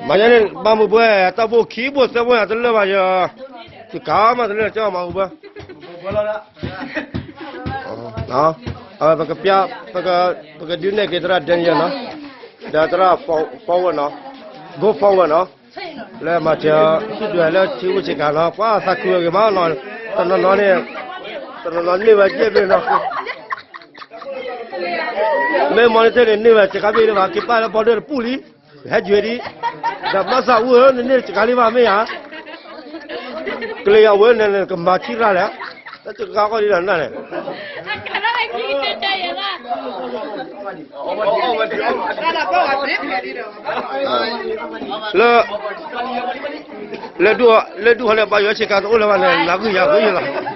မၤညါန့ၣ် ဘၣ်မုၢ်ဘှဲ တၢ်ဘိၣ်ခံဘိၣ်သၢဘိၣ်ယၤတလၢာ်ဘၣ်ယၤ, ယကါမးတလၢာ် ကၠီမၤမုၢ်ဘှဲ, ပကပျၢ်, ပကဒုးနဲၣ်က့ၤသရၣ် Daniel နီၤ, ဒီးသရၣ် forward နီၤ, go forward နီၤ, လၢမၤစၢၤ ဟံၣ်ဒွဲၣ်လၢထံအိၣ်ဆ့ကၤနီၤ, ပှၤသးခုဂ့ၤမးနီၤ, တနီၤနီၤန့ၣ်, တနီၤနီၤန့ၢ်ဝဲယဲၢ်ဘ့ၣ်နီၤ, မ့ၢ် monitor န့ၣ် န့ၢ်ဝဲစကါဘ့ၣ်လၢဘၣ် က့ၤပာ်လၢ border တပူၤလံ, ဟဲယွဲၤဒံး, ဒီးမၤသးအူဧၢ နန့ၢ်စကါလံဘၣ်မ့ၢ်ဧါ, ကလၢယဝဲန့ၣ် နကမၤထံရၣ်လဲၣ်, တၢ်စကါဃီဒ်ဒီးနၤန့ၣ် လၢ, လၢဒူၣ်, လၢဒူၣ်ဟီန့ၣ် ဘၣ်ယွၤဆ့ကၤတအိၣ်လၢၤဘၣ်န့ၣ် နၤဂုာ်ယၤဂုာ်ယလီၤ.